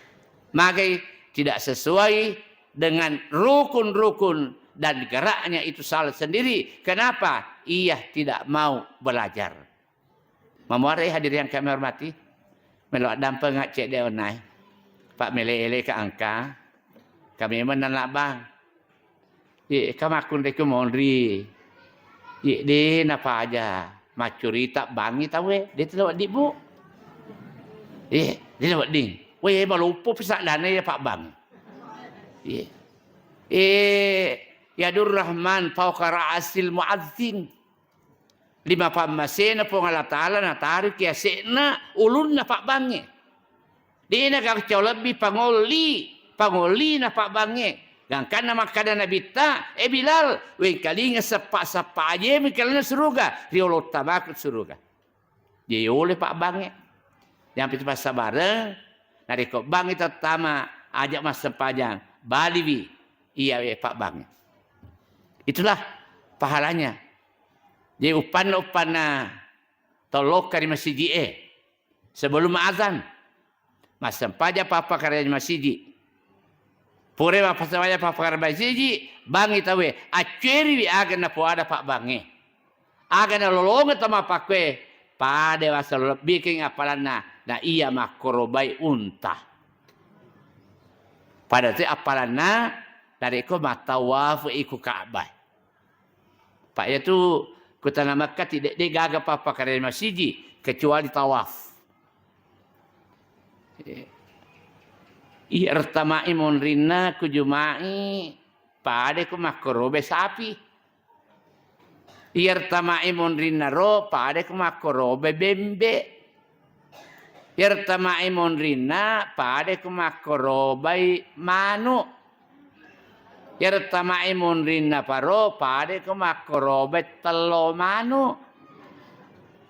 Magai tidak sesuai dengan rukun-rukun dan geraknya itu salah sendiri. Kenapa? Ia tidak mau belajar. Mamuare hadirin yang kami hormati, melo addampeng cedde onai. Pak mele-ele ka engka, kami menang labang. Ye, ka makkunre ku monri. Ye, de napaja. Maccurita bangi tawe, de telo wedding, Bu. Ye, de telo wedding. We, maloppo pisaddana ya Pak Bang. Ye. Eh, yadur Rahman fauqa ra'sil muadzin. Lima pammasena Puang Allah Ta'ala nataruki ase'na ulunna pabbangnge. Dena gacau lebbi pangolli, pangollina pabbangnge. Gangkanna makkada Nabitta, "Eh Bilal, wengkalinga seppa-seppa ajemi kalena suruga, riolo tamaku suruga." Jadi oleh pabbangnge. Yang itu passabareng, narekko bangngi tettama, aja massempajang, baliwi iya we pabbangnge. Itulah pahalanya. Jadi uppanna-uppanna tau lokka ri masiji'e sebelum azan, massempajang pappakarajai masiji. Pura mappasempajang pappakarajai masiji, bangngi tauwe, accueriwi aga napoada pabbangnge. Aga nalolongeng tau mappakkue, pada wasa lebbikengngi appalanna, na iya makkorobai unta. Pada te appalanna, narekko mattawafu iku Ka'bah. Pak, iyatu ku tana Mekka tidak de gaga pappakarajai masiji kecuali tawaf. Iya ertama'i monrinna ku Juma'i, pada ku makkorobai sapi. Iya ertama'i monrinna ro, pada ku makkorobai bembe. Iyaro tama'i monrinna, pada ko makkorobai manu. Iyaro tama'i monrinna paro, pada ko makkorobai tello manu.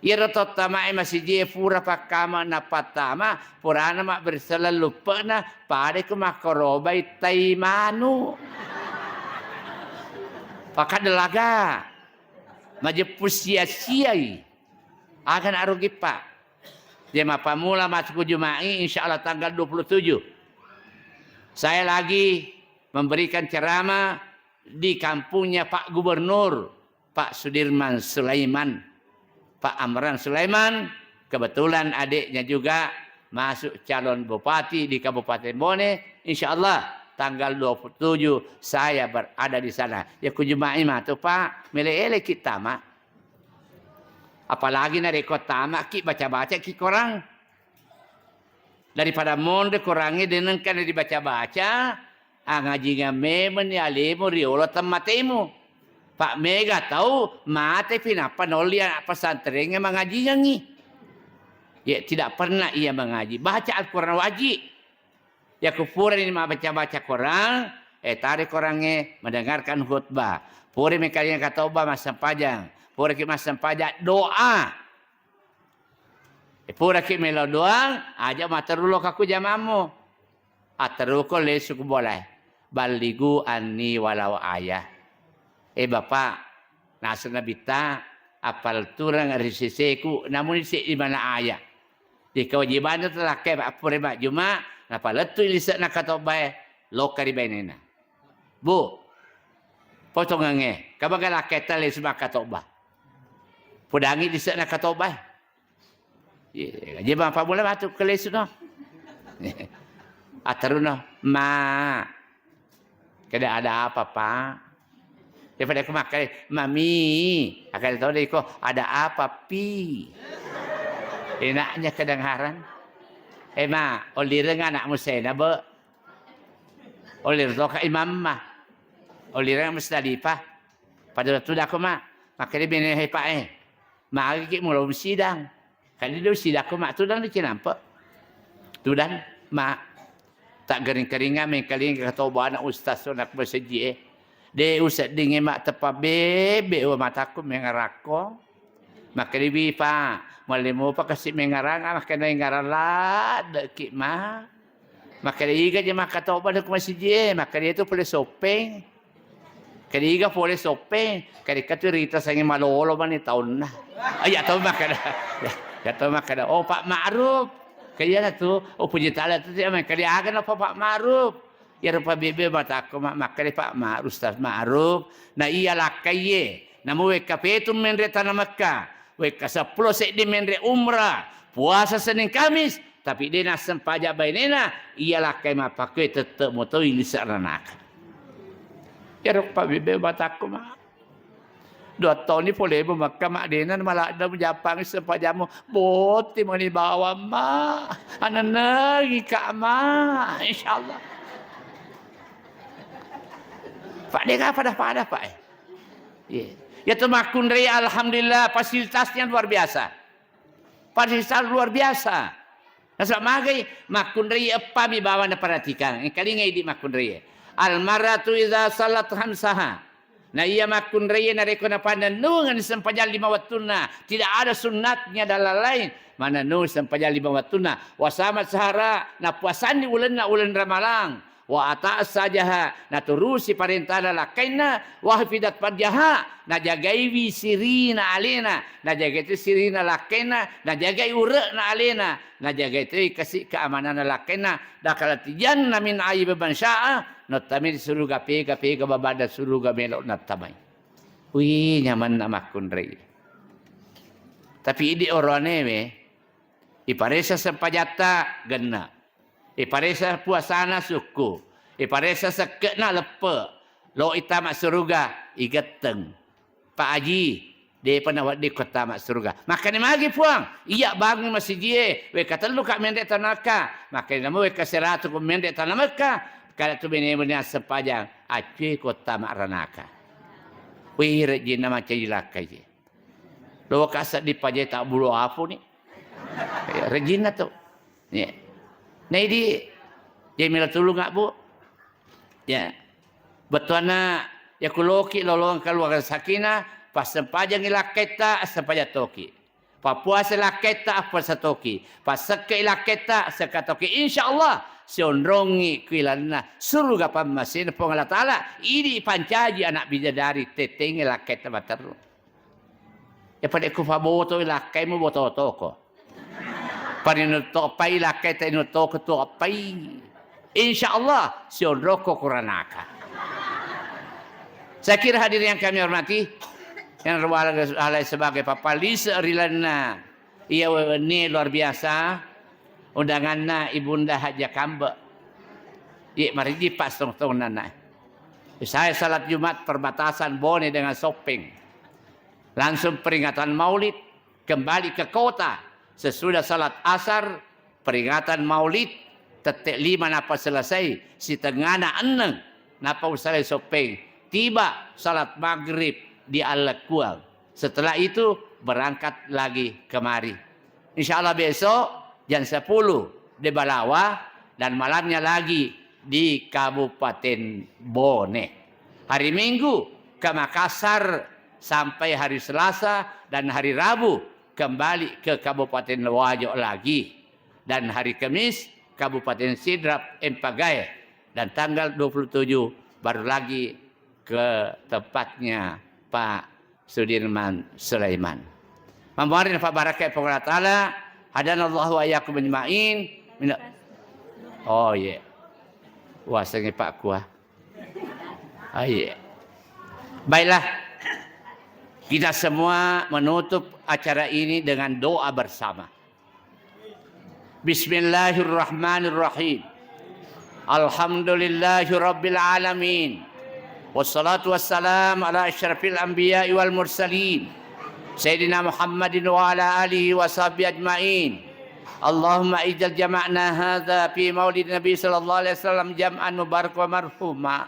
Iyaro to tama'i masijie pura pakkama napattama, purana mabberselleng luppe'na, pada ko makkorobai tai manu. Pakadelaga. Majeppu sia-siai. Aga na arugi, Pak? Jadi mappammula masuk ke Juma'i, insya Allah tanggal dua puluh tujuh. Saya lagi memberikan ceramah di kampungnya Pak Gubernur, Pak Sudirman Sulaiman, Pak Amran Sulaiman, kebetulan adiknya juga masuk calon bupati di Kabupaten Bone, insya Allah tanggal dua puluh tujuh saya berada di sana. Ya ku Juma'i matu, Pak, mele-ele kita, Mak. Apalagi narekko tamaki baca-baca ki korang. Daripada monre korangnge denengka dibaca-baca, angajingang memenni alemu riolo temmatemu. Pak, mega tau mate pi nappa nolli anak pesantrengnge mangajingangi. Ya, tidak pernah ia mengaji. Baca Al-Quran wajib. Yakko purani mabbaca-baca Korang, eh, tare Korangnge, mendengarkan khutbah. Pura mekalinga katoba, massempajang. Puraki massempajang, doa. Eh, puraki melo doa, aja matteru lokaku jamammu. Atteruko lesuku bolae. Balligu anni walau ayah. Eh, Bapak, naseng Nabitta, apal turang ri seseku, namuni seddi mana ayah. Di kewajibanna telakkai, Pak, pura majjuma, napalettui lise'na katobae, lokka ri bainena. Bu, potongengnge, kabaga lakkaita lesu makkatoba. Podangi lise'na katobae. Iya, je mappamula matu ke lesu no. Atteruno, "Ma, kada ada apa, Pak?" Daripada ku makkeda, "Mami," akkeda to de ko, "Ada apa, Pi?" Enaknya kedengaran. Eh, Ma, ollireng anakmu sena, Be. Ollireng to ka Imamma. Ollireng Musdalifah. Pada tudang ko, Ma. Makkeda bene hepa e. Magi ki mulo sidang. Kali do sidang ko, Ma, tudang di cinampe. Tudang, Ma. Tak gering-keringan mengkalinga katoba anak ustaz sonak masejji e. De useddingi, Ma, teppa bebe wa mataku mengarakko. Makkeda wi, Pa, mulle mopa kasi mengarang, ah, makkeda engarang ladde ki, Ma. Makkeda iga je makkatoba de ku masiji e, makkeda itu pole soppeng. Kediga pole soppeng, kedi katu rita sangi malolo mani taunna. Iya tau makkeda. Ya, ya tau makkeda, "Oh, Pak Ma'ruf." Kediana tu, "Oh, puji taala tu, ya, makkeda aga napa Pak Ma'ruf?" Ya rupa bebe matakko, Ma-, makkeda Pak Ma'ruf, Ustaz Ma'ruf. Na iya lakkaie, namu wekka petung menre tana Mekka, wekka seppulo seddi menre umrah, puasa Senin Kamis, tapi de nassempajang bainena, iya lakkai mappakkue tette moto ilisa ranaka. Iyaro pabebe matakko, Ma. Dua taunni polemu Mekka, Ma, dena maladda mujappangi sempajammu. Botti mani bawang, Ma. Anennengika, Ma. Insyaallah. Pak, de ka pada-pada, Pak, eh. Iya. Ya tu makkunrai, alhamdulillah, fasilitasnya luar biasa. Fasilitas luar biasa. Nasaba magai makkunrai eppa mi bawang naperhatikan. Engkalingai di makkunrai. Al mar'atu idza sallat khamsaha. Na iya makkunrai narekko napannennungeng sempajang lima wettunna, tidak ada sunnatnya dan lain-lain. Manennung sempajang lima wettunna. Wa samat sahara, napuasanni ulenna uleng Ramalang. Wa ata'at sajaha, naturusi parentana lakkainna, wa hafidat farjaha, najagaiwi sirina alena, najagai tu sirina lakkainna, najagai ure'na alena, najagai tu kasi keamananna lakkainna, dakhalat janna min aibi man syaa, nattamai suruga pega-pega babada suruga melo nattamai. Wih, nyamanna makkunrai. Tapi idi oroanewe, iparesa sempajatta genna. Iparesa puasana sukku, iparesa sekke'na leppe, lo itama suruga, igetteng. Pak Haji, depa nawedding ko tama suruga. Makkani magi Puang, iya bangun masijie, wekka tellu ka menre tanakka, makkani namu wekka seratu ko menre tanamekka, kada tu bene-bene sempajang, accue ko tama ranaka. Wih, rejinna mancaji lakkai je. Lo ka seddi paje tak bulu apu ni. Ya, rejinna tu. Ya. Nah, idi, ya mila tulung, Bu. Ya. Bettuanna, ya kuloki lolong keluarga sakinah, passempajangi lakketta, assempajang toki. Pappuasa lakketta, appuasa toki. Passekke lakketta, sekka toki. Insya Allah, sionrongi kuilanna suruga pammasena Puang Allah Ta'ala, idi pancaji anak bidadari, tettengnge lakketta materru. Ya, pada ku paboto lakkaimu boto toko. Pada inutto pai lakkai ta inutto ko to pai. Insya Allah, sionroko kuranaka. Saya kira hadirin yang kami hormati, yang alai sebagai papalise rilanna iya wewenni luar biasa, undanganna Ibunda Haja Kambe. Ye, mariji pas tong-tong nana. Saya salat Jumat perbatasan Bone dengan Soppeng. Langsung peringatan Maulid, kembali ke kota. Sesudah salat Asar, peringatan Maulid, tette lima napa selesai, sitengana enneng napa usalai Soppeng. Tiba salat Maghrib di Allekuang. Setelah itu berangkat lagi kemari. Insya Allah besok jam sepuluh di Balawa dan malamnya lagi di Kabupaten Bone. Hari Minggu ke Makassar sampai hari Selasa dan hari Rabu kembali ke Kabupaten Wajo lagi. Dan hari Kamis Kabupaten Sidrap Empagae. Dan tanggal dua puluh tujuh baru lagi ke tempatnya Pak Sudirman Sulaiman. Mamuarin fa barakai Puang Allah Ta'ala, hadanallahu wa iyyakum ajma'in. Mina-, oh, iya. Wasengi Pak Kuah. Oh, iya. Baiklah. Kita semua menutup acara ini dengan doa bersama. Bismillahirrahmanirrahim. Alhamdulillahirabbil alamin. Wassalatu wassalam ala asyrafil anbiya'i wal mursalin, Sayyidina Muhammadin wa ala alihi wa sahbihi ajma'in. Allahumma ij'al jama'na hadza fi maulid Nabi sallallahu alaihi wasallam jam'an mubarak wa marhuma.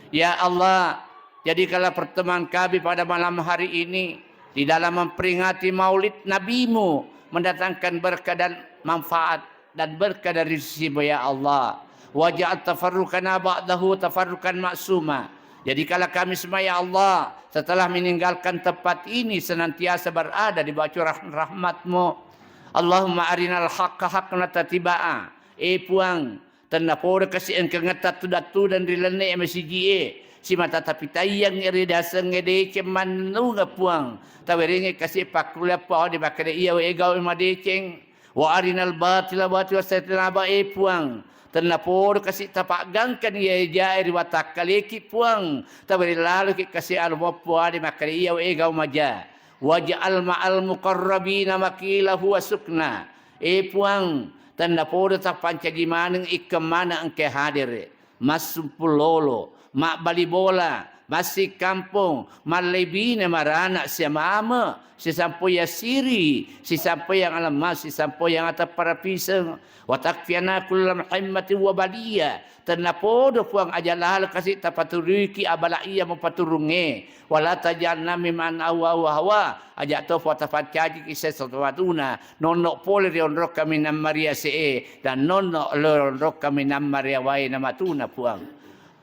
Ya Allah, jadikanlah pertemuan kami pada malam hari ini di dalam memperingati maulid Nabimu, mendatangkan berkah dan manfaat dan berkah dari sisimu, ya Allah. Waj'al tafarruqana ba'dahu tafarruqan ma'suma. Jadikanlah kami semua, ya Allah, setelah meninggalkan tempat ini, senantiasa berada di bawah curahan rahmatmu. Allahumma arinal haqqa haqqan wattiba'a. Eh Puang, tennapodo kasi engkangetta tudang-tudang ri lenne'e masiji'e, simata tapitaiyangngi ri dasengnge deceng mannennungeng Puang. Tawerengngi kasi pakkulia Puang, de makkeda iya we gau madeceng. Wa arinal batila batila wastatinaba, eh Puang. Tennapodo kasi tapaggangkani iya ejae ri watakkaleki Puang. Tawereng laloki kasi alomoppo ade makkeda iya we gau maja. Waj'al ma'al muqarrabina maqila huwa sukna. Eh Puang, tennapodo tappancaji maneng ikkeng maneng engke hadere. Massumpung lolo, mabbali bola, massing kampong, mallebbina marana sia mame, sisampoyang siri, sisampoyang alemma, sisampoyang ateppa rapiseng, wa takfina kulla muhimmatin wa baliya. Tennapodo Puang aja lalo kasi tapaturuiki abala iya mupaturungnge, wala taj'alna mimman aghfalna qalbahu, aja topa tapancajiki sesatuatuna, nonno pole ri onrong kaminang mariase'e, dan nonno ri onrong kaminang mariawae namatuna Puang.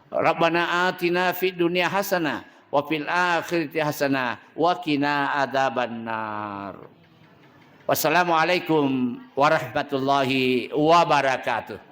Rabbana atina fid dunya hasanah wa fil akhirati hasanah wa qina adzabannar. Wassalamualaikum warahmatullahi wabarakatuh.